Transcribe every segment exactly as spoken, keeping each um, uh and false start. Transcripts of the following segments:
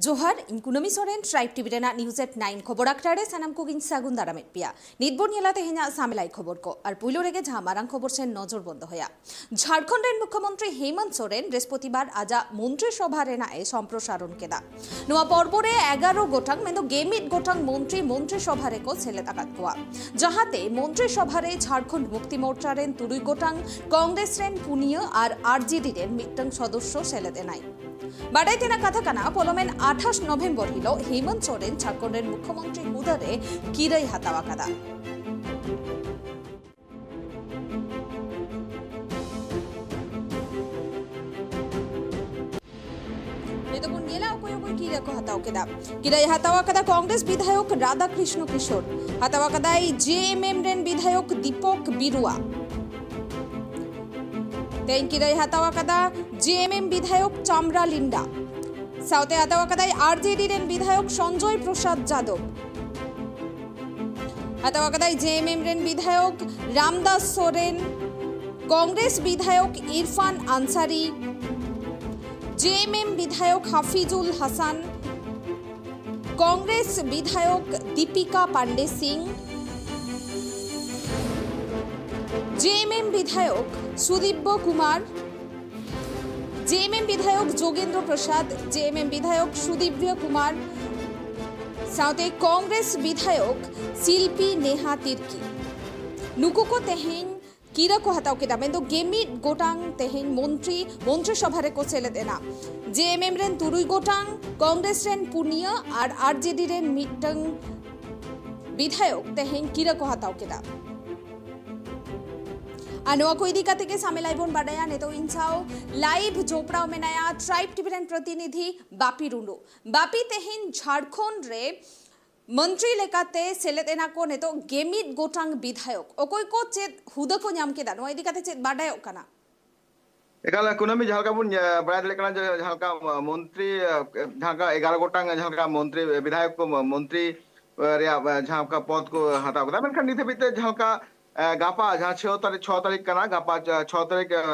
ᱡᱚᱦᱟᱨ, ᱤᱧ ᱠᱩᱱᱟᱹᱢᱤ ᱥᱚᱨᱮᱱ, ᱴᱨᱟᱭᱤᱵᱽ ᱴᱤᱵᱷᱤ ᱨᱮᱱᱟᱜ ᱱᱤᱭᱩᱡᱽ ᱮᱴ ᱱᱟᱭᱤᱱ ᱠᱷᱚᱵᱚᱨ ᱟᱠᱷᱲᱟ ᱨᱮ ᱥᱟᱱᱟᱢ ᱠᱚᱜᱮᱧ ᱥᱟᱹᱜᱩᱱ ᱫᱟᱨᱟᱢᱮᱫ ᱯᱮᱭᱟ᱾ ᱱᱤᱛ ᱵᱚᱱ ᱧᱮᱞᱟ ᱛᱮᱦᱮᱧᱟᱜ ᱥᱟᱢᱮᱞᱟᱭ ᱠᱷᱚᱵᱚᱨ ᱠᱚ, ᱟᱨ ᱯᱩᱭᱞᱩ ᱨᱮᱜᱮ ᱡᱟᱦᱟᱸ ᱢᱟᱨᱟᱝ ᱠᱷᱚᱵᱚᱨ ᱥᱮᱱ ᱱᱚᱡᱚᱨ ᱵᱚᱱ ᱫᱚᱦᱚᱭᱟ᱾ ᱡᱷᱟᱲᱠᱷᱚᱸᱰ ᱨᱮᱱ ᱢᱩᱠᱷᱭᱚᱢᱚᱱᱛᱨᱤ ᱦᱮᱢᱚᱱᱛ ᱥᱚᱨᱮᱱ ᱵᱨᱤᱦᱚᱥᱯᱚᱛᱤᱵᱟᱨ ᱟᱡᱟᱜ ᱢᱚᱱᱛᱨᱤ ᱥᱚᱵᱷᱟ ᱨᱮᱱᱟᱜ ᱮ ᱥᱚᱢᱯᱨᱚᱥᱟᱨᱚᱱ ᱠᱮᱫᱟ᱾ ᱱᱚᱣᱟ ᱯᱚᱨᱵᱚ ᱨᱮ ᱮᱜᱟᱨᱚ ᱜᱚᱴᱟᱝ, ᱢᱮᱱᱫᱚ ᱜᱮᱢᱤᱫ ᱜᱚᱴᱟᱝ ᱢᱚᱱᱛᱨᱤ ᱢᱚᱱᱛᱨᱤ ᱥᱚᱵᱷᱟ ᱨᱮᱠᱚ ᱥᱮᱞᱮᱫ ᱟᱠᱟᱫ ᱠᱚᱣᱟ, ᱡᱟᱦᱟᱸᱛᱮ ᱢᱚᱱᱛᱨᱤ ᱥᱚᱵᱷᱟ ᱨᱮ ᱡᱷᱟᱲᱠᱷᱚᱸᱰ ᱢᱩᱠᱛᱤ ᱢᱳᱨᱪᱟ ᱨᱮᱱ ᱛᱩᱨᱩᱭ ᱜᱚᱴᱟᱝ, ᱠᱚᱝᱜᱨᱮᱥ ᱨᱮᱱ ᱯᱩᱱᱭᱟᱹ ᱟᱨ ᱟᱨᱡᱮᱰᱤ ᱨᱮᱱ ᱢᱤᱫᱴᱟᱝ ᱥᱚᱫᱚᱥᱥᱚ ᱥᱮᱞᱮᱫ ᱮᱱᱟᱭ᱾ ᱵᱟᱰᱟᱭ ᱛᱮᱱᱟᱜ ᱠᱟᱛᱷᱟ ᱠᱟᱱᱟ, ᱯᱚᱞᱚᱢᱮᱱ ᱟᱴᱷᱟᱥ ᱱᱚᱵᱷᱮᱢᱵᱚᱨ ᱦᱤᱞᱳᱜ ᱦᱮᱢᱚᱱᱛ ᱥᱚᱨᱮᱱ ᱡᱷᱟᱲᱠᱷᱚᱸᱰ ᱨᱮᱱ ᱢᱩᱠᱷᱭᱚᱢᱚᱱᱛᱨᱤ ᱦᱩᱫᱟᱹ ᱨᱮ ᱠᱤᱨᱟᱹᱭ ᱦᱟᱛᱟᱣ ᱟᱠᱟᱫᱟ᱾ ᱱᱤᱛᱚᱜ ᱵᱚᱱ ᱧᱮᱞᱟ ᱚᱠᱚᱭ ᱚᱠᱚᱭ ᱠᱤᱨᱟᱹ ᱠᱚ ᱦᱟᱛᱟᱣ ᱠᱮᱫᱟ᱾ ᱠᱤᱨᱟᱹᱭ ᱦᱟᱛᱟᱣ ᱟᱠᱟᱫᱟ ᱠᱚᱝᱜᱨᱮᱥ ᱵᱤᱫᱷᱟᱭᱚᱠ ᱨᱟᱫᱷᱟ ᱠᱨᱤᱥᱱᱚ ᱠᱤᱥᱳᱨ, ᱦᱟᱛᱟᱣ ᱟᱠᱟᱫᱟᱭ ᱡᱮ ᱮᱢ ᱮᱢ ᱨᱮᱱ ᱵᱤᱫᱷᱟᱭᱚᱠ ᱫᱤᱯᱚᱠ ᱵᱤᱨᱩᱣᱟ᱾ ᱛᱮᱦᱮᱧ ᱠᱤᱨᱟᱹᱭ ᱦᱟᱛᱟᱣ ᱟᱠᱟᱫᱟ ᱡᱮ ᱮᱢ ᱮᱢ ᱵᱤᱫᱷᱟᱭᱚᱠ ᱪᱟᱢᱨᱟ ᱞᱤᱱᱰᱟ᱾ ᱥᱟᱶᱛᱮ ᱦᱟᱛᱟᱣ ᱟᱠᱟᱫᱟᱭ ᱟᱨ ᱡᱮ ᱰᱤ ᱨᱮᱱ ᱵᱤᱫᱷᱟᱭᱚᱠ ᱥᱚᱧᱡᱚᱭ ᱯᱨᱚᱥᱟᱫᱽ ᱡᱟᱫᱚᱵ᱾ ᱦᱟᱛᱟᱣ ᱟᱠᱟᱫᱟᱭ ᱡᱮ ᱮᱢ ᱮᱢ ᱨᱮᱱ ᱵᱤᱫᱷᱟᱭᱚᱠ ᱨᱟᱢᱫᱟᱥ ᱥᱚᱨᱮᱱ, ᱠᱚᱝᱜᱨᱮᱥ ᱵᱤᱫᱷᱟᱭᱚᱠ ᱤᱨᱯᱷᱟᱱ ᱟᱱᱥᱟᱨᱤ, ᱡᱮ ᱮᱢ ᱮᱢ ᱵᱤᱫᱷᱟᱭᱚᱠ ᱦᱟᱯᱷᱤᱡᱩᱞ ᱦᱟᱥᱟᱱ, ᱠᱚᱝᱜᱨᱮᱥ ᱵᱤᱫᱷᱟᱭᱚᱠ ᱫᱤᱯᱤᱠᱟ ᱯᱟᱱᱰᱮ ᱥᱤᱝ, ᱡᱮ ᱮᱢ ᱮᱢ ᱵᱤᱫᱷᱟᱭᱚᱠ ᱥᱩᱫᱤᱵᱽᱵᱚ ᱠᱩᱢᱟᱨ, ᱡᱮ ᱮᱢ ᱮᱢ ᱵᱤᱫᱷᱟᱭᱚᱠ ᱡᱳᱜᱮᱱᱫᱨᱚ ᱯᱨᱚᱥᱟᱫᱽ, ᱡᱮ ᱮᱢ ᱮᱢ ᱵᱤᱫᱷᱟᱭᱚᱠ ᱥᱩᱫᱤᱵᱽᱵᱨᱤᱭᱚ ᱠᱩᱢᱟᱨ, ᱥᱟᱶᱛᱮ ᱠᱚᱝᱜᱨᱮᱥ ᱵᱤᱫᱷᱟᱭᱚᱠ ᱥᱤᱞᱯᱤ ᱱᱮᱦᱟ ᱛᱤᱨᱠᱤ᱾ ᱱᱩᱠᱩ ᱠᱚ ᱛᱮᱦᱮᱧ ᱠᱤᱨᱟᱹ ᱠᱚ ᱦᱟᱛᱟᱣ ᱠᱮᱫᱟ, ᱢᱮᱱᱫᱚ ᱜᱮᱢᱤᱫ ᱜᱚᱴᱟᱝ ᱛᱮᱦᱮᱧ ᱢᱚᱱᱛᱨᱤ, ᱢᱚᱱᱛᱨᱤ ᱥᱚᱵᱷᱟ ᱨᱮᱠᱚ ᱥᱮᱞᱮᱫ ᱮᱱᱟ᱾ ᱡᱮ ᱮᱢ ᱮᱢ ᱨᱮᱱ ᱛᱩᱨᱩᱭ ᱜᱚᱴᱟᱝ, ᱠᱚᱝᱜᱨᱮᱥ ᱨᱮᱱ ᱯᱩᱱᱭᱟᱹ ᱟᱨ ᱟᱨ ᱡᱮ ᱰᱤ ᱨᱮᱱ ᱢᱤᱫᱴᱟᱝ ᱵᱤᱫᱷᱟᱭᱚᱠ ᱛᱮᱦᱮᱧ ᱠᱤᱨᱟᱹ ᱠᱚ ᱦᱟᱛᱟᱣ ᱠᱮᱫᱟ᱾ ᱟᱨ ᱱᱚᱣᱟ ᱠᱚ ᱤᱫᱤ ᱠᱟᱛᱮ ᱜᱮ ᱥᱟᱢᱮᱞᱟᱭ ᱵᱚᱱ ᱵᱟᱰᱟᱭᱟ᱾ ᱱᱤᱛᱚᱜ ᱤᱧ ᱥᱟᱶ ᱞᱟᱭᱤᱵᱷ ᱡᱚᱯᱲᱟᱣ ᱢᱮᱱᱟᱭᱟ ᱴᱨᱟᱭᱤᱵᱽ ᱴᱤᱵᱷᱤ ᱨᱮᱱ ᱯᱨᱚᱛᱤᱱᱤᱫᱷᱤ ᱵᱟᱯᱤ ᱴᱩᱰᱩ᱾ ᱵᱟᱯᱤ, ᱛᱮᱦᱮᱧ ᱡᱷᱟᱲᱠᱷᱚᱸᱰ ᱨᱮ ᱢᱚᱱᱛᱨᱤ ᱞᱮᱠᱟᱛᱮ ᱥᱮᱞᱮᱫ ᱮᱱᱟ ᱠᱚ ᱱᱤᱛᱚᱜ ᱜᱮᱢᱤᱫ ᱜᱚᱴᱟᱝ ᱵᱤᱫᱷᱟᱭᱚᱠ᱾ ᱚᱠᱚᱭ ᱠᱚ ᱪᱮᱫ ᱦᱩᱫᱟᱹ ᱠᱚ ᱧᱟᱢ ᱠᱮᱫᱟ, ᱱᱚᱣᱟ ᱤᱫᱤ ᱠᱟᱛᱮ ᱪᱮᱫ ᱵᱟᱰᱟᱭᱚᱜ ᱠᱟᱱᱟ? ᱮᱠᱟᱞ ᱠᱩᱱᱟᱹᱢᱤ, ᱡᱟᱦᱟᱸ ᱞᱮᱠᱟ ᱵᱚᱱ, ᱮ, ᱵᱟᱲᱟᱭ ᱫᱟᱲᱮᱭᱟᱜ ᱠᱟᱱᱟ ᱡᱮ ᱡᱟᱦᱟᱸ ᱞᱮᱠᱟ, ᱮ, ᱢᱚᱱᱛᱨᱤ, ᱮ, ᱡᱟᱦᱟᱸ ᱞᱮᱠᱟ ᱮᱜᱟᱨᱚ ᱜᱚᱴᱟᱝ ᱡᱟᱦᱟᱸ ᱞᱮᱠᱟ ᱢᱚᱱᱛᱨᱤ, ᱵᱤᱫᱷᱟᱭᱚᱠ ᱠᱚ ᱢᱚ-, ᱢᱚᱱᱛᱨᱤ, ᱮ, ᱨᱮᱭᱟᱜ, ᱮ, ᱡᱟᱦᱟᱸ ᱞᱮᱠᱟ ᱯᱚᱫᱽ ᱠᱚ ᱦᱟᱛᱟᱣ ᱠᱮᱫᱟ, ᱢᱮᱱᱠᱷᱟᱱ ᱱᱤᱛ ᱦᱟᱹᱵᱤᱡ ᱛᱮ ᱡᱟᱦᱟᱸ ᱞᱮᱠᱟ ᱜᱟᱯᱟ ᱡᱟᱦᱟᱸ ᱪᱷᱚ ᱛᱟᱹᱨᱤᱠᱷ, ᱪᱷᱚ ᱛᱟᱹᱨᱤᱠᱷ ᱠᱟᱱᱟ, ᱜᱟᱯᱟ ᱪᱷᱚ ᱛᱟᱹᱨᱤᱠᱷ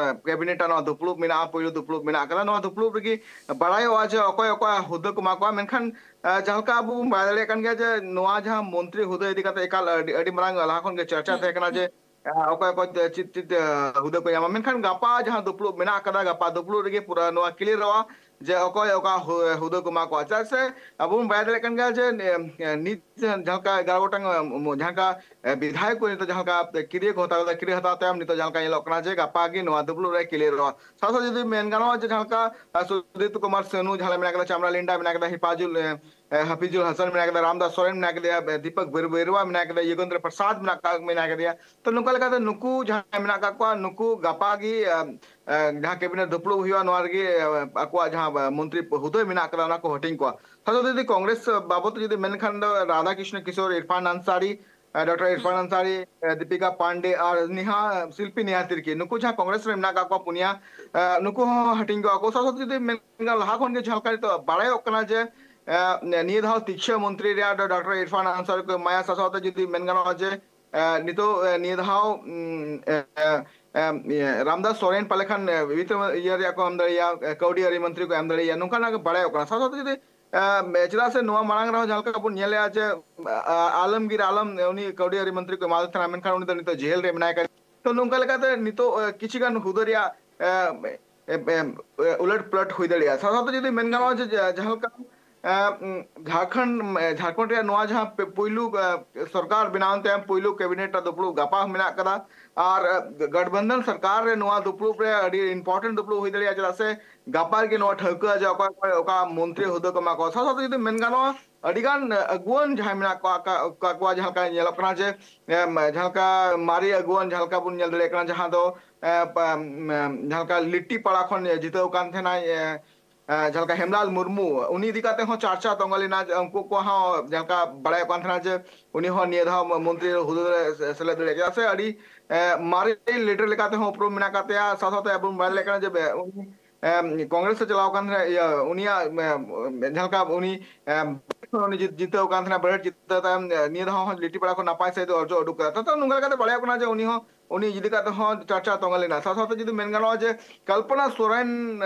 ᱠᱮᱵᱤᱱᱮᱴ ᱟᱜ ᱱᱚᱣᱟ ᱫᱩᱯᱲᱩᱵ ᱢᱮᱱᱟᱜᱼᱟ, ᱯᱩᱭᱞᱩ ᱫᱩᱯᱲᱩᱵ ᱢᱮᱱᱟᱜ ᱟᱠᱟᱫᱟ᱾ ᱱᱚᱣᱟ ᱫᱩᱯᱲᱩᱵ ᱨᱮᱜᱮ ᱵᱟᱲᱟᱭᱚᱜᱼᱟ ᱡᱮ ᱚᱠᱚᱭ ᱚᱠᱚᱭ ᱦᱩᱫᱟᱹ ᱠᱚ ᱮᱢᱟ ᱠᱚᱣᱟ᱾ ᱢᱮᱱᱠᱷᱟᱱ ᱡᱟᱦᱟᱸ ᱞᱮᱠᱟ ᱟᱵᱚ ᱵᱚᱱ ᱵᱟᱲᱟᱭ ᱫᱟᱲᱮᱭᱟᱜ ᱠᱟᱱ ᱜᱮᱭᱟ ᱡᱮ ᱱᱚᱣᱟ ᱡᱟᱦᱟᱸ ᱢᱚᱱᱛᱨᱤ ᱦᱩᱫᱟᱹ ᱤᱫᱤ ᱠᱟᱛᱮ ᱮᱠᱟᱞ ᱟᱹᱰᱤ, ᱟᱹᱰᱤ ᱢᱟᱨᱟᱝ ᱞᱟᱦᱟ ᱠᱷᱚᱱ ᱜᱮ ᱪᱟᱨᱪᱟ ᱛᱟᱦᱮᱸ ᱠᱟᱱᱟ ᱡᱮ ᱚᱠᱚᱭ ᱚᱠᱚᱭ ᱪᱮᱫ ᱪᱮᱫ ᱦᱩᱫᱟᱹ ᱠᱚ ᱧᱟᱢᱟ᱾ ᱢᱮᱱᱠᱷᱟᱱ ᱜᱟᱯᱟ ᱡᱟᱦᱟᱸ ᱫᱩᱯᱲᱩᱵ ᱢᱮᱱᱟᱜ ᱟᱠᱟᱫᱟ, ᱜᱟᱯᱟ ᱫᱩᱯᱲᱩᱵ ᱨᱮᱜᱮ ᱯᱩᱨᱟᱹ ᱱᱚᱣᱟ ᱠᱞᱤᱭᱟᱨᱚᱜᱼᱟ ᱡᱮ ᱚᱠᱚᱭ ᱚᱠᱟ ᱦᱩ-, ᱦᱩᱫᱟᱹ ᱠᱚ ᱮᱢᱟ ᱠᱚᱣᱟ᱾ ᱪᱮᱫᱟᱜ ᱥᱮ ᱟᱵᱚ ᱵᱚᱱ ᱵᱟᱲᱟᱭ ᱫᱟᱲᱮᱭᱟᱜ ᱠᱟᱱ ᱜᱮᱭᱟ ᱡᱮ ᱱᱤᱛ ᱡᱟᱦᱟᱸ ᱞᱮᱠᱟ ᱮᱜᱟᱨᱚ ᱜᱚᱴᱟᱝ ᱡᱟᱦᱟᱸ ᱞᱮᱠᱟ ᱵᱤᱫᱷᱟᱭᱚᱠ ᱠᱚ ᱱᱤᱛᱚᱜ ᱡᱟᱦᱟᱸ ᱞᱮᱠᱟ ᱠᱤᱨᱤᱭᱟᱹ ᱠᱚ ᱦᱟᱛᱟᱣ ᱠᱮᱫᱟ, ᱠᱤᱨᱤᱭᱟᱹ ᱦᱟᱛᱟᱣ ᱛᱟᱭᱚᱢ ᱱᱤᱛᱚᱜ ᱡᱟᱦᱟᱸ ᱞᱮᱠᱟ ᱧᱮᱞᱚᱜ ᱠᱟᱱᱟ ᱡᱮ ᱜᱟᱯᱟ ᱜᱮ ᱱᱚᱣᱟ ᱫᱩᱯᱲᱩᱵ ᱨᱮ ᱠᱞᱤᱭᱟᱨᱚᱜᱼᱟ᱾ ᱥᱟᱶ ᱥᱟᱶ ᱡᱩᱫᱤ ᱢᱮᱱ ᱜᱟᱱᱚᱜᱼᱟ ᱡᱮ ᱡᱟᱦᱟᱸ ᱞᱮᱠᱟ ᱥᱩᱫᱤᱯ ᱠᱩᱢᱟᱨ ᱥᱟᱹᱱᱩ ᱡᱟᱦᱟᱸ ᱢᱮᱱᱟᱜ ᱠᱟᱫᱟ, ᱪᱟᱢᱨᱟ ᱞᱤᱱᱰᱟ ᱢᱮᱱᱟᱜ ᱠᱟᱫᱟ, ᱦᱤᱯᱟᱡᱩᱞ, ᱦᱟᱯᱤᱡᱩᱞ ᱦᱟᱥᱟᱱ ᱢᱮᱱᱟᱜ ᱠᱟᱫᱟ, ᱨᱟᱢᱫᱟᱥ ᱥᱚᱨᱮᱱ ᱢᱮᱱᱟᱜ ᱠᱟᱫᱮᱭᱟ, ᱫᱤᱯᱚᱠ ᱵᱮᱨᱩᱣᱟ ᱢᱮᱱᱟᱜ ᱠᱟᱫᱮᱭᱟ, ᱭᱩᱜᱮᱱᱫᱨᱚ ᱯᱨᱚᱥᱟᱫ ᱢᱮᱱᱟᱜ ᱠᱟ-, ᱢᱮᱱᱟᱜ ᱠᱟᱫᱮᱭᱟ᱾ ᱛᱚ ᱱᱚᱝᱠᱟ ᱞᱮᱠᱟᱛᱮ ᱱᱩᱠᱩ ᱡᱟᱦᱟᱸᱭ ᱢᱮᱱᱟᱜ ᱠᱟᱜ ᱠᱚᱣᱟ, ᱱᱩᱠᱩ ᱜᱟᱯᱟ ᱜᱮ ᱡᱟᱦᱟᱸ ᱠᱮᱵᱤᱱᱮᱴ ᱫᱩᱯᱲᱩᱵ ᱦᱩᱭᱩᱜᱼᱟ, ᱱᱚᱣᱟ ᱨᱮᱜᱮ ᱟᱠᱚᱣᱟᱜ ᱡᱟᱦᱟᱸ ᱢᱚᱱᱛᱨᱤ ᱦᱩᱫᱟᱹ ᱢᱮᱱᱟᱜ ᱠᱟᱫᱟ ᱚᱱᱟ ᱠᱚ ᱦᱟᱹᱴᱤᱧ ᱠᱚᱣᱟ᱾ ᱥᱟᱶ ᱥᱟᱶᱛᱮ ᱡᱩᱫᱤ ᱠᱚᱝᱜᱨᱮᱥ ᱵᱟᱵᱚᱫ ᱡᱩᱫᱤ ᱢᱮᱱᱠᱷᱟᱱ ᱫᱚ ᱨᱟᱫᱷᱟ ᱠᱨᱤᱥᱱᱚ ᱠᱤᱥᱳᱨ, ᱤᱨᱯᱷᱟᱱ ᱟᱱᱥᱟᱨᱤ, ᱰᱚᱠᱴᱚᱨ ᱤᱨᱯᱷᱟᱱ ᱟᱱᱥᱟᱨᱤ, ᱫᱤᱯᱤᱠᱟ ᱯᱟᱱᱰᱮ ᱟᱨ ᱱᱮᱦᱟ, ᱥᱤᱞᱯᱤ ᱱᱮᱦᱟ ᱛᱤᱨᱠᱤ, ᱱᱩᱠᱩ ᱡᱟᱦᱟᱸ ᱠᱚᱝᱜᱨᱮᱥ ᱨᱮ ᱢᱮᱱᱟᱜ ᱠᱟᱜ ᱠᱚᱣᱟ ᱯᱩᱱᱭᱟ, ᱱᱩᱠᱩ ᱦᱚᱸ ᱦᱟᱹᱴᱤᱧ ᱠᱚᱣᱟ ᱠᱚ᱾ ᱥᱟᱶ ᱥᱟᱶᱛᱮ ᱡᱩᱫᱤ ᱢᱮᱱ ᱜᱟᱱᱚᱜ, ᱞᱟᱦᱟ ᱠᱷᱚᱱ ᱜᱮ ᱡᱟᱦᱟᱸ ᱞᱮᱠᱟ ᱱᱤᱛᱚᱜ ᱵᱟᱲᱟᱭᱚᱜ ᱠᱟᱱᱟ ᱡᱮ ᱱᱤᱭᱟᱹ ᱫᱷᱟᱣ ᱛᱤᱠᱪᱷᱟᱹ ᱢᱚᱱᱛᱨᱤ ᱨᱮᱭᱟᱜ ᱫᱚ ᱰᱚᱠᱴᱚᱨ ᱤᱨᱯᱷᱟᱱ ᱟᱱᱥᱟᱨᱤ ᱠᱚ ᱮᱢᱟᱭᱟ᱾ ᱥᱟᱶ ᱥᱟᱶᱛᱮ ᱡᱩᱫᱤ ᱢᱮᱱ ᱜᱟᱱᱚᱜᱼᱟ ᱡᱮ ᱱᱤᱛᱚᱜ ᱱᱤᱭᱟᱹ ᱫᱷᱟᱣ ᱨᱟᱢᱫᱟᱥ ᱥᱚᱨᱮᱱ ᱯᱟᱞᱮ ᱠᱷᱟᱱ ᱵᱤᱛᱛᱚ ᱤᱭᱟᱹ ᱨᱮᱭᱟᱜ ᱠᱚ ᱮᱢ ᱫᱟᱲᱮᱭᱟᱜᱼᱟ, ᱠᱟᱹᱣᱰᱤ ᱟᱹᱨᱤ ᱢᱚᱱᱛᱨᱤ ᱠᱚ ᱮᱢ ᱫᱟᱲᱮᱭᱟᱜᱼᱟ, ᱱᱚᱝᱠᱟᱱᱟᱜ ᱜᱮ ᱵᱟᱲᱟᱭᱚᱜ ᱠᱟᱱᱟ᱾ ᱥᱟᱶ ᱥᱟᱶᱛᱮ ᱡᱩᱫᱤ ᱪᱮᱫᱟᱜ ᱥᱮ ᱱᱚᱣᱟ ᱢᱟᱲᱟᱝ ᱨᱮᱦᱚᱸ ᱡᱟᱦᱟᱸ ᱞᱮᱠᱟ ᱵᱚᱱ ᱧᱮᱞᱮᱜᱼᱟ ᱡᱮ ᱟᱞᱚᱢᱜᱤᱨ ᱟᱞᱚᱢ ᱩᱱᱤ ᱠᱟᱹᱣᱰᱤ ᱟᱹᱨᱤ ᱢᱚᱱᱛᱨᱤ ᱠᱚ ᱮᱢᱟᱫᱮ ᱛᱟᱦᱮᱱᱟ, ᱢᱮᱱᱠᱷᱟᱱ ᱩᱱᱤ ᱫᱚ ᱱᱤᱛᱚᱜ ᱡᱮᱞ ᱨᱮ ᱢᱮᱱᱟᱭ ᱠᱟᱱᱟ᱾ ᱛᱚ ᱱᱚᱝᱠᱟ ᱞᱮᱠᱟᱛᱮ ᱱᱤᱛᱚᱜ ᱠᱤᱪᱷᱩ ᱜᱟᱱ ᱦᱩᱫᱟᱹ ᱨᱮᱭᱟᱜ ᱩᱞᱟᱹᱴ ᱯᱟᱞᱟᱴ ᱦᱩᱭ ᱫᱟᱲᱮᱭᱟᱜᱼᱟ᱾ ᱥᱟᱶ ᱥᱟᱶᱛᱮ ᱡᱩᱫᱤ ᱢᱮᱱ ᱜᱟᱱᱚᱜᱼᱟ ᱡᱮ ᱡᱟᱦᱟᱸ ᱞᱮᱠᱟ ᱡᱷᱟᱲᱠᱷᱚᱸᱰ ᱡᱷᱟᱲᱠᱷᱚᱸᱰ ᱨᱮᱭᱟᱜ ᱱᱚᱣᱟ ᱡᱟᱦᱟᱸ ᱯᱩᱭᱞᱩ ᱥᱚᱨᱠᱟᱨ ᱵᱮᱱᱟᱣ ᱛᱟᱭᱚᱢ ᱯᱩᱭᱞᱩ ᱠᱮᱵᱤᱱᱮᱴ ᱨᱮ ᱫᱩᱯᱲᱩᱵ ᱜᱟᱯᱟ ᱢᱮᱱᱟᱜ ᱠᱟᱫᱟ᱾ ᱟᱨ ᱜᱟᱴᱵᱟᱱᱫᱷᱚᱱ ᱥᱚᱨᱠᱟᱨ ᱨᱮ ᱱᱚᱣᱟ ᱫᱩᱯᱲᱩᱵ ᱨᱮ ᱟᱹᱰᱤ ᱤᱢᱯᱚᱨᱴᱮᱱᱴ ᱫᱩᱯᱲᱩᱵ ᱦᱩᱭ ᱫᱟᱲᱮᱭᱟᱜᱼᱟ, ᱪᱮᱫᱟᱜ ᱥᱮ ᱜᱟᱯᱟ ᱨᱮᱜᱮ ᱱᱚᱣᱟ ᱴᱷᱟᱹᱣᱠᱟᱹ ᱡᱮ ᱚᱠᱚᱭ ᱚᱠᱚᱭ ᱚᱠᱟ ᱢᱚᱱᱛᱨᱤ ᱦᱩᱫᱟᱹ ᱠᱚ ᱮᱢᱟ ᱠᱚᱣᱟ᱾ ᱥᱟᱶ ᱥᱟᱶᱛᱮ ᱡᱩᱫᱤ ᱢᱮᱱ ᱜᱟᱱᱚᱜᱼᱟ, ᱟᱹᱰᱤ ᱜᱟᱱ ᱟᱹᱜᱩᱣᱟᱹᱱ ᱡᱟᱦᱟᱸᱭ ᱢᱮᱱᱟᱜ ᱠᱚᱣᱟ, ᱟᱠᱟ-, ᱟᱠᱟᱫ ᱠᱚᱣᱟ, ᱡᱟᱦᱟᱸ ᱞᱮᱠᱟ ᱧᱮᱞᱚᱜ ᱠᱟᱱᱟ ᱡᱮ ᱮᱢ, ᱡᱟᱦᱟᱸ ᱞᱮᱠᱟ ᱢᱟᱨᱮ ᱟᱹᱜᱩᱣᱟᱹᱱ ᱡᱟᱦᱟᱸ ᱞᱮᱠᱟ ᱵᱚᱱ ᱧᱮᱞ ᱫᱟᱲᱮᱭᱟᱜ ᱠᱟᱱᱟ, ᱡᱟᱦᱟᱸ ᱫᱚ ᱮ, ᱯᱟ-, ᱮᱢ, ᱮᱢ, ᱡᱟᱦᱟᱸ ᱞᱮᱠᱟ ᱞᱤᱴᱤ ᱯᱟᱲᱟ ᱠᱷᱚᱱ ᱡᱤᱛᱟᱹᱣ ᱠᱟᱱ ᱛᱟᱦᱮᱱᱟᱭ, ᱮ, ᱮ, ᱡᱟᱦᱟᱸ ᱞᱮᱠᱟ ᱦᱮᱢᱞᱟᱞ ᱢᱩᱨᱢᱩ, ᱩᱱᱤ ᱤᱫᱤ ᱠᱟᱛᱮ ᱦᱚᱸ ᱪᱟᱨᱪᱟ ᱛᱚᱸᱜᱟ ᱞᱮᱱᱟ ᱡᱮ ᱩᱱᱠᱩ ᱠᱚᱦᱚᱸ ᱡᱟᱦᱟᱸ ᱞᱮᱠᱟ ᱵᱟᱲᱟᱭᱚᱜ ᱠᱟᱱ ᱛᱟᱦᱮᱱᱟ ᱡᱮ ᱩᱱᱤ ᱦᱚᱸ ᱱᱤᱭᱟᱹ ᱫᱷᱟᱣ ᱢᱚᱱᱛᱨᱤ ᱦᱩᱫᱟᱹ ᱨᱮ ᱥᱮ-, ᱥᱮᱞᱮᱫ ᱫᱟᱲᱮᱭᱟᱜᱼᱟ, ᱪᱮᱫᱟᱜ ᱥᱮ ᱟᱹᱰᱤ ᱮ, ᱢᱟᱨᱮ ᱞᱤᱰᱟᱨ ᱞᱮᱠᱟᱛᱮ ᱦᱚᱸ ᱩᱯᱨᱩᱢ ᱢᱮᱱᱟᱜ ᱟᱠᱟᱫ ᱛᱟᱭᱟ᱾ ᱥᱟᱶ ᱥᱟᱶᱛᱮ ᱟᱵᱚ ᱵᱚᱱ ᱵᱟᱲᱟᱭ ᱫᱟᱲᱮᱭᱟᱜ ᱠᱟᱱᱟ ᱡᱮ ᱵᱮ-, ᱩᱱᱤ ᱠᱚᱝᱜᱨᱮᱥ ᱮ ᱪᱟᱞᱟᱣ ᱠᱟᱱ ᱛᱟᱦᱮᱸᱱᱟ, ᱤᱭᱟᱹ, ᱩᱱᱤᱭᱟᱜ ᱡᱟᱦᱟᱸ ᱞᱮᱠᱟ ᱩᱱᱤ ᱩᱱᱤ ᱡᱤᱛᱟᱹᱣ ᱠᱟᱱ ᱛᱟᱦᱮᱸᱱᱟ, ᱵᱟᱨᱦᱮᱴ ᱡᱤᱛᱟᱹᱣ ᱛᱟᱭᱚᱢ ᱱᱤᱭᱟᱹ ᱫᱷᱟᱣ ᱦᱚᱸ ᱞᱤᱴᱤᱯᱟᱲᱟ ᱠᱷᱚᱱ ᱱᱟᱯᱟᱭ ᱥᱟᱺᱦᱤᱡ ᱫᱚ ᱚᱨᱡᱚ ᱩᱰᱩᱠ ᱠᱟᱫᱟ᱾ ᱛᱚ ᱱᱚᱝᱠᱟ ᱞᱮᱠᱟᱛᱮ ᱵᱟᱲᱟᱭᱚᱜ ᱠᱟᱱᱟ ᱡᱮ ᱩᱱᱤ ᱦᱚᱸ ᱩᱱᱤ ᱤᱫᱤ ᱠᱟᱛᱮ ᱦᱚᱸ ᱪᱟᱨᱪᱟ ᱛᱚᱸᱜᱮ ᱞᱮᱱᱟ᱾ ᱥᱟᱶ ᱥᱟᱶᱛᱮ ᱡᱩᱫᱤ ᱢᱮᱱ ᱜᱟᱱᱚᱜᱼᱟ ᱡᱮ ᱠᱚᱞᱯᱚᱱᱟ ᱥᱚᱨᱮᱱ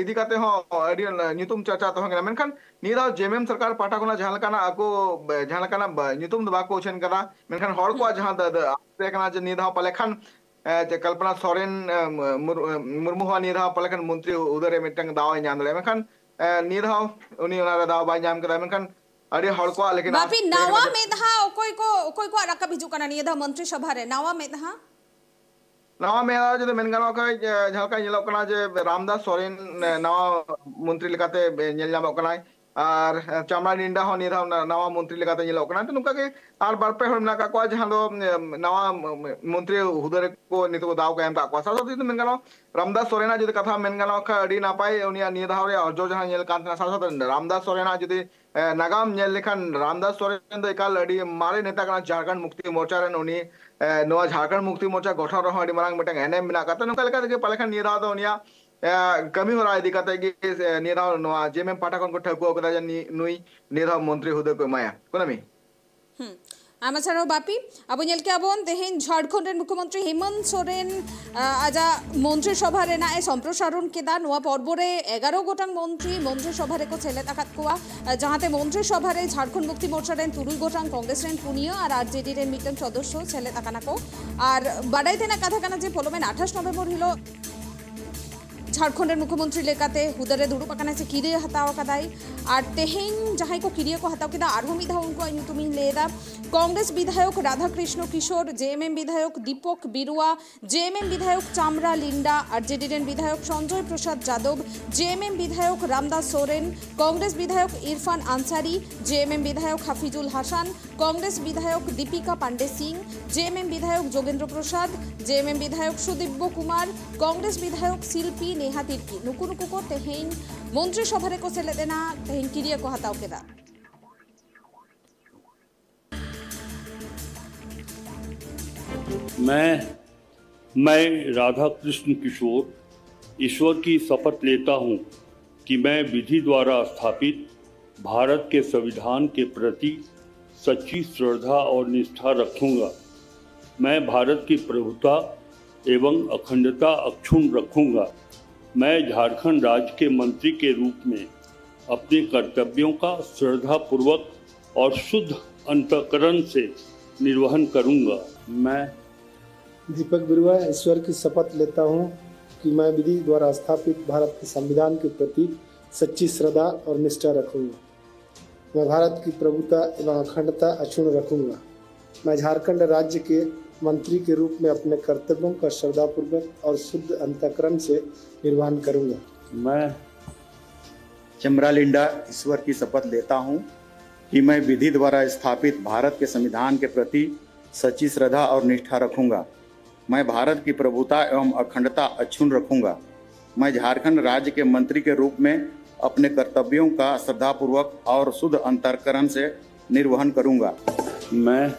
ᱤᱫᱤ ᱠᱟᱛᱮ ᱦᱚᱸ ᱟᱹᱰᱤ ᱧᱩᱛᱩᱢ ᱪᱟᱨᱪᱟ ᱛᱟᱦᱮᱸ ᱠᱟᱱᱟ, ᱢᱮᱱᱠᱷᱟᱱ ᱱᱤᱭᱟᱹ ᱫᱷᱟᱣ ᱡᱮᱢᱮᱢ ᱥᱚᱨᱠᱟᱨ ᱯᱟᱦᱴᱟ ᱠᱷᱚᱱᱟᱜ ᱡᱟᱦᱟᱸ ᱞᱮᱠᱟᱱᱟᱜ ᱟᱠᱚ ᱡᱟᱦᱟᱸ ᱞᱮᱠᱟᱱᱟᱜ ᱧᱩᱛᱩᱢ ᱫᱚ ᱵᱟᱠᱚ ᱩᱪᱷᱟᱹᱱ ᱠᱟᱫᱟ, ᱢᱮᱱᱠᱷᱟᱱ ᱦᱚᱲ ᱠᱚᱣᱟᱜ ᱡᱟᱦᱟᱸ ᱫᱟᱹ- ᱫᱟᱹ- ᱟᱥ ᱛᱟᱦᱮᱸ ᱠᱟᱱᱟ ᱡᱮ ᱱᱤᱭᱟᱹ ᱫᱷᱟᱣ ᱯᱟᱞᱮ ᱠᱷᱟᱱ ᱮ, ᱡᱮ ᱠᱚᱞᱯᱚᱱᱟ ᱥᱚᱨᱮᱱ, ᱮ, ᱢᱩᱨ-, ᱢᱩᱨᱢᱩ ᱦᱚᱸ ᱱᱤᱭᱟᱹ ᱫᱷᱟᱣ ᱯᱟᱞᱮ ᱠᱷᱟᱱ ᱢᱚᱱᱛᱨᱤ ᱦᱩᱫᱟᱹ ᱨᱮ ᱢᱤᱫᱴᱟᱝ ᱫᱟᱣ ᱮ ᱧᱟᱢ ᱫᱟᱲᱮᱭᱟᱜᱼᱟ, ᱢᱮᱱᱠᱷᱟᱱ ᱮ, ᱱᱤᱭᱟᱹ ᱫᱷᱟᱣ ᱩᱱᱤ ᱚᱱᱟ ᱨᱮ ᱫᱟᱣ ᱵᱟᱭ ᱧᱟᱢ ᱠᱮᱫᱟ᱾ ᱢᱮᱱᱠᱷᱟᱱ ᱟᱹᱰᱤ ᱦᱚᱲ ᱠᱚᱣᱟᱜ ᱞᱮᱠᱤᱱ ᱟᱥ ᱵᱟᱯᱤ, ᱛᱟᱦᱮᱸ ᱱᱟᱣᱟ ᱠᱟᱱᱟ ᱡᱮ ᱢᱮᱫᱦᱟ ᱚᱠᱚᱭ ᱠᱚ, ᱚᱠᱚᱭ ᱠᱚᱣᱟᱜ ᱨᱟᱠᱟᱵ ᱦᱤᱡᱩᱜ ᱠᱟᱱᱟ ᱱᱤᱭᱟᱹ ᱫᱷᱟᱣ ᱢᱚᱱᱛᱨᱤ ᱥᱚᱵᱷᱟ ᱨᱮ? ᱱᱟᱣᱟ ᱢᱮᱫᱦᱟ? ᱱᱟᱣᱟ ᱢᱮᱫᱦᱟ ᱡᱩᱫᱤ ᱢᱮᱱ ᱜᱟᱱᱚᱜ ᱠᱷᱟᱱ, ᱮ, ᱡᱟᱦᱟᱸ ᱞᱮᱠᱟ ᱧᱮᱞᱚᱜ ᱠᱟᱱᱟ ᱡᱮ ᱨᱟᱢᱫᱟᱥ ᱥᱚᱨᱮᱱ, ᱮ, ᱱᱟᱣᱟ ᱢᱚᱱᱛᱨᱤ ᱞᱮᱠᱟᱛᱮ, ᱮ, ᱧᱮᱞ ᱧᱟᱢᱚᱜ ᱠᱟᱱᱟᱭ᱾ ᱟᱨ, ᱮ, ᱪᱟᱢᱲᱟ ᱱᱤᱱᱰᱟ ᱦᱚᱸ ᱱᱤᱭᱟᱹ ᱫᱷᱟᱣ ᱱᱟ-, ᱱᱟᱣᱟ ᱢᱚᱱᱛᱨᱤ ᱞᱮᱠᱟᱛᱮ ᱧᱮᱞᱚᱜ ᱠᱟᱱᱟ᱾ ᱛᱚ ᱱᱚᱝᱠᱟ ᱜᱮ ᱟᱨ ᱵᱟᱨ ᱯᱮ ᱦᱚᱲ ᱢᱮᱱᱟᱜ ᱟᱠᱟᱫ ᱠᱚᱣᱟ ᱡᱟᱦᱟᱸ ᱫᱚ, ᱮ, ᱱᱟᱣᱟ, ᱮ, ᱢᱚᱱᱛᱨᱤ ᱦᱩᱫᱟᱹ ᱨᱮᱠᱚ ᱱᱤᱛᱚᱜ ᱫᱟᱣ ᱠᱚ ᱮᱢ ᱟᱠᱟᱫ ᱠᱚᱣᱟ᱾ ᱥᱟᱶ ᱥᱟᱶᱛᱮ ᱡᱩᱫᱤ ᱢᱮᱱ ᱜᱟᱱᱚᱜᱼᱟ, ᱨᱟᱢᱫᱟᱥ ᱥᱚᱨᱮᱱᱟᱜ ᱡᱩᱫᱤ ᱠᱟᱛᱷᱟ ᱢᱮᱱ ᱜᱟᱱᱚᱜ ᱠᱷᱟᱱ ᱟᱹᱰᱤ ᱱᱟᱯᱟᱭ ᱩᱱᱤᱭᱟᱜ ᱱᱤᱭᱟᱹ ᱫᱷᱟᱣ ᱨᱮᱭᱟᱜ ᱚᱨᱡᱚ ᱡᱟᱦᱟᱸ ᱧᱮᱞ ᱠᱟᱱ ᱛᱟᱦᱮᱱᱟ᱾ ᱥᱟᱶ ᱥᱟᱶᱛᱮ ᱨᱟᱢᱫᱟᱥ ᱥᱚᱨᱮᱱᱟᱜ ᱡᱩᱫᱤ ᱮ, ᱱᱟᱜᱟᱢ ᱧᱮᱞ ᱞᱮᱠᱷᱟᱱ ᱨᱟᱢᱫᱟᱥ ᱥᱚᱨᱮᱱ ᱫᱚ ᱮᱠᱟᱞ ᱟᱹᱰᱤ ᱢᱟᱨᱮ ᱱᱮᱛᱟ ᱠᱟᱱᱟ ᱡᱷᱟᱲᱠᱷᱚᱸᱰ ᱢᱩᱠᱛᱤ ᱢᱳᱨᱪᱟ ᱨᱮᱱ᱾ ᱩᱱᱤ, ᱮ, ᱱᱚᱣᱟ ᱡᱷᱟᱲᱠᱷᱚᱸᱰ ᱢᱩᱠᱛᱤ ᱢᱳᱨᱪᱟ ᱜᱚᱴᱷᱚᱱ ᱨᱮᱦᱚᱸ ᱟᱹᱰᱤ ᱢᱟᱨᱟᱝ ᱢᱤᱫᱴᱟᱝ ᱮᱱᱮᱢ ᱢᱮᱱᱟᱜ ᱟᱠᱟᱫ ᱛᱟᱭᱟ᱾ ᱱᱚᱝᱠᱟ ᱞᱮᱠᱟ ᱛᱮᱜᱮ ᱯᱟᱞᱮ ᱠᱷᱟᱱ ᱱᱤᱭᱟᱹ ᱫᱷᱟᱣ ᱫᱚ ᱩᱱᱤᱭᱟᱜ, ᱮ, ᱠᱟᱹᱢᱤ ᱦᱚᱨᱟ ᱤᱫᱤ ᱠᱟᱛᱮ ᱜᱮ, ᱮ, ᱱᱤᱭᱟᱹ ᱫᱷᱟᱣ ᱱᱚᱣᱟ ᱡᱮᱢᱮᱢ ᱯᱟᱦᱴᱟ ᱠᱷᱚᱱ ᱠᱚ ᱴᱷᱟᱹᱣᱠᱟᱹ ᱟᱠᱟᱫᱟ ᱡᱮ ᱱᱤ-, ᱱᱩᱭ ᱱᱤᱭᱟᱹ ᱫᱷᱟᱣ ᱢᱚᱱᱛᱨᱤ ᱦᱩᱫᱟᱹ ᱠᱚ ᱮᱢᱟᱭᱟ᱾ ᱠᱩᱱᱟᱹᱢᱤ᱾ ᱦᱩᱸ᱾ ᱟᱭᱢᱟ ᱥᱟᱨᱦᱟᱣ ᱵᱟᱯᱤ᱾ ᱟᱵᱚ ᱧᱮᱞ ᱠᱮᱜᱼᱟ ᱵᱚᱱ ᱛᱮᱦᱮᱧ ᱡᱷᱟᱲᱠᱷᱚᱸᱰ ᱨᱮᱱ ᱢᱩᱠᱷᱭᱚᱢᱚᱱᱛᱨᱤ ᱦᱮᱢᱚᱱᱛ ᱥᱚᱨᱮᱱ, ᱟ, ᱟᱡᱟᱜ ᱢᱚᱱᱛᱨᱤ ᱥᱚᱵᱷᱟ ᱨᱮᱱᱟᱜ ᱮ ᱥᱚᱢᱯᱨᱚᱥᱟᱨᱚᱱ ᱠᱮᱫᱟ᱾ ᱱᱚᱣᱟ ᱯᱚᱨᱵᱚ ᱨᱮ ᱮᱜᱟᱨᱚ ᱜᱚᱴᱟᱝ ᱢᱚᱱᱛᱨᱤ ᱢᱚᱱᱛᱨᱤ ᱥᱚᱵᱷᱟ ᱨᱮᱠᱚ ᱥᱮᱞᱮᱫ ᱟᱠᱟᱫ ᱠᱚᱣᱟ, ᱟ, ᱡᱟᱦᱟᱸᱛᱮ ᱢᱚᱱᱛᱨᱤ ᱥᱚᱵᱷᱟ ᱨᱮ ᱡᱷᱟᱲᱠᱷᱚᱸᱰ ᱢᱩᱠᱛᱤ ᱢᱳᱨᱪᱟ ᱨᱮᱱ ᱛᱩᱨᱩᱭ ᱜᱚᱴᱟᱝ, ᱠᱚᱝᱜᱨᱮᱥ ᱨᱮᱱ ᱯᱩᱱᱭᱟᱹ ᱟᱨ ᱟᱨᱡᱮᱰᱤ ᱨᱮᱱ ᱢᱤᱫᱴᱟᱝ ᱥᱚᱫᱚᱥᱥᱚ ᱥᱮᱞᱮᱫ ᱟᱠᱟᱱᱟ ᱠᱚ᱾ ᱟᱨ ᱵᱟᱰᱟᱭ ᱛᱮᱱᱟᱜ ᱠᱟᱛᱷᱟ ᱠᱟᱱᱟ ᱡᱮ ᱯᱚᱞᱚᱢᱮᱱ ᱟᱴᱷᱟᱥ ᱱᱚᱵᱷᱮᱢᱵᱚᱨ ᱦᱤᱞᱳᱜ ᱡᱷᱟᱲᱠᱷᱚᱸᱰ ᱨᱮᱱ ᱢᱩᱠᱷᱭᱚᱢᱚᱱᱛᱨᱤ ᱞᱮᱠᱟᱛᱮ ᱦᱩᱫᱟᱹ ᱨᱮ ᱫᱩᱲᱩᱵ ᱟᱠᱟᱱᱟᱭ ᱥᱮ ᱠᱤᱨᱤᱭᱟᱹ ᱦᱟᱛᱟᱣ ᱟᱠᱟᱫᱟᱭ᱾ ᱟᱨ ᱛᱮᱦᱮᱧ ᱡᱟᱦᱟᱸᱭ ᱠᱚ ᱠᱤᱨᱤᱭᱟᱹ ᱠᱚ ᱦᱟᱛᱟᱣ ᱠᱮᱫᱟ, ᱟᱨᱦᱚᱸ ᱢᱤᱫ ᱫᱷᱟᱣ ᱩᱱᱠᱩᱣᱟᱜ ᱧᱩᱛᱩᱢᱤᱧ ᱞᱟᱹᱭ ᱮᱫᱟ᱾ ᱠᱚᱝᱜᱨᱮᱥ ᱵᱤᱫᱷᱟᱭᱚᱠ ᱨᱟᱫᱷᱟ ᱠᱨᱤᱥᱱᱚ ᱠᱤᱥᱳᱨ, ᱡᱮᱮᱢᱮᱢ ᱵᱤᱫᱷᱟᱭᱚᱠ ᱫᱤᱯᱚᱠ ᱵᱤᱨᱩᱣᱟ, ᱡᱮᱮᱢᱮᱢ ᱵᱤᱫᱷᱟᱭᱚᱠ ᱪᱟᱢᱨᱟ ᱞᱤᱱᱰᱟ, ᱟᱨᱡᱮᱰᱤ ᱨᱮᱱ ᱵᱤᱫᱷᱟᱭᱚᱠ ᱥᱚᱧᱡᱚᱭ ᱯᱨᱚᱥᱟᱫᱽ ᱡᱟᱫᱚᱵ, ᱡᱮᱮᱢᱮᱢ ᱵᱤᱫᱷᱟᱭᱚᱠ ᱨᱟᱢᱫᱟᱥ ᱥᱚᱨᱮᱱ, ᱠᱚᱝᱜᱨᱮᱥ ᱵᱤᱫᱷᱟᱭᱚᱠ ᱤᱨᱯᱷᱟᱱ ᱟᱱᱥᱟᱨᱤ, ᱡᱮᱮᱢᱮᱢ ᱵᱤᱫᱷᱟᱭᱚᱠ ᱦᱟᱯᱷᱤᱡᱩᱞ ᱦᱟᱥᱟᱱ, ᱠᱚᱝᱜᱨᱮᱥ ᱵᱤᱫᱷᱟᱭᱚᱠ ᱫᱤᱯᱤᱠᱟ ᱯᱟᱱᱰᱮ ᱥᱤᱝ, ᱡᱮᱮᱢᱮᱢ ᱵᱤᱫᱷᱟᱭᱚᱠ ᱡᱳᱜᱮᱱᱫᱨᱚ ᱯᱨᱚᱥᱟᱫᱽ, ᱡᱮᱮᱢᱮᱢ ᱵᱤᱫᱷᱟᱭᱚᱠ ᱥᱩᱫᱤᱵᱽᱵᱚ ᱠᱩᱢᱟᱨ, ᱠᱚᱝᱜᱨᱮᱥ ᱵᱤᱫᱷᱟᱭᱚᱠ ᱥᱤᱞᱯᱤ ᱱᱮᱦᱟ ᱛᱤᱨᱠᱤ, ᱱᱩᱠᱩ ᱱᱩᱠᱩ ᱠᱚ ᱛᱮᱦᱮᱧ ᱢᱚᱱᱛᱨᱤ ᱥᱚᱵᱷᱟ ᱨᱮᱠᱚ ᱥᱮᱞᱮᱫ ᱮᱱᱟ, ᱛᱮᱦᱮᱧ ᱠᱤᱨᱤᱭᱟᱹ ᱠᱚ ᱦᱟᱛᱟᱣ ᱠᱮᱫᱟ᱾ मैं, मैं राधा कृष्ण किशोर, ईश्वर की शपथ लेता हूँ कि मैं विधि द्वारा स्थापित भारत के संविधान के प्रति सच्ची श्रद्धा और निष्ठा रखूंगा। मैं भारत की प्रभुता एवं अखंडता अक्षुण्ण रखूंगा। मैं झारखंड राज्य के मंत्री के रूप में अपने कर्तव्यों का श्रद्धापूर्वक और शुद्ध अंतःकरण से निर्वहन करूंगा। मैं दीपक बिरुआ ईश्वर की शपथ लेता हूँ कि मैं विधि द्वारा स्थापित भारत के संविधान के प्रति सच्ची श्रद्धा और निष्ठा रखूंगा। मैं भारत की प्रभुता एवं अखंडता अक्षुण्ण रखूंगा। मैं झारखंड राज्य के मंत्री के रूप में अपने कर्तव्यों का श्रद्धापूर्वक और शुद्ध अंतःकरण से निर्वहन करूंगा। मैं चमरालिंडा ईश्वर की शपथ लेता हूँ कि मैं विधि द्वारा स्थापित भारत के संविधान के प्रति सच्ची श्रद्धा और निष्ठा रखूंगा। मैं भारत की प्रभुता एवं अखंडता अक्षुण्ण रखूंगा। मैं झारखंड राज्य के मंत्री के रूप में अपने कर्तव्यों का श्रद्धापूर्वक और शुद्ध अंतःकरण से निर्वहन करूंगा। मैं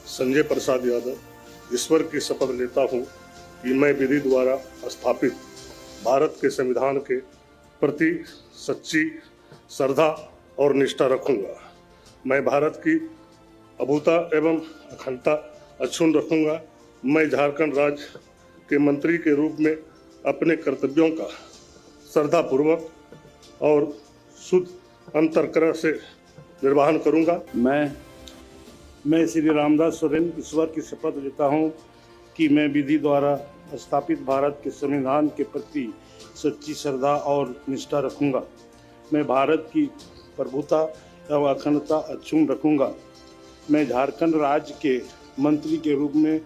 संजय प्रसाद यादव ईश्वर की शपथ लेता हूं कि मैं विधि द्वारा स्थापित भारत के संविधान के प्रति सच्ची श्रद्धा और निष्ठा रखूंगा। मैं भारत की अभुता एवं अखंडता अक्षुण्ण रखूंगा। मैं झारखंड राज्य के मंत्री के रूप में अपने कर्तव्यों का श्रद्धापूर्वक और शुद्ध अंतःकरण से निर्वहन करूंगा। मैं मैं श्री रामदास सोरेन ईश्वर की शपथ लेता हूं कि मैं विधि द्वारा स्थापित भारत के संविधान के प्रति सच्ची श्रद्धा और निष्ठा रखूंगा। मैं भारत की प्रभुता एवं अखंडता अक्षुण्ण रखूंगा। मैं झारखंड राज्य के मंत्री के रूप में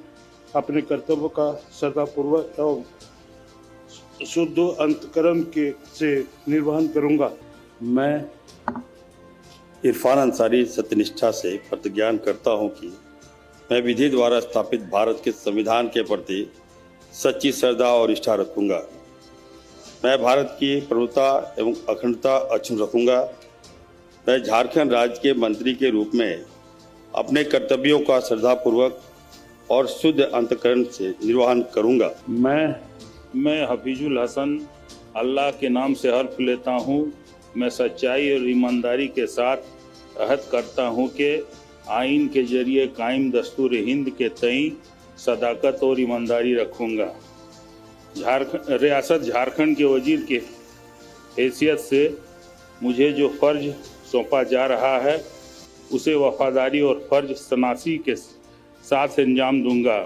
अपने कर्तव्य का श्रद्धापूर्वक एवं शुद्ध अंतःकरण के से निर्वहन करूंगा। मैं इरफान अंसारी सत्यनिष्ठा से प्रतिज्ञान करता हूं कि मैं विधि द्वारा स्थापित भारत के संविधान के प्रति सच्ची श्रद्धा और निष्ठा रखूंगा। मैं भारत की प्रभुता एवं अखंडता अक्षुण्ण रखूंगा। मैं झारखंड राज्य के मंत्री के रूप में अपने कर्तव्यों का श्रद्धापूर्वक और शुद्ध अंतःकरण से निर्वहन करूंगा। मैं मैं हफीजुल हसन अल्लाह के नाम से हल्फ लेता हूँ। मैं सच्चाई और ईमानदारी के साथ अहद करता हूँ कि आइन के जरिए कायम दस्तूर हिंद के तई सदाकत और ईमानदारी रखूँगा। झारखंड, रियासत झारखंड के वजीर के हैसियत से मुझे जो फ़र्ज सौंपा जा रहा है, उसे वफादारी और फ़र्ज शनासी के साथ अंजाम दूँगा।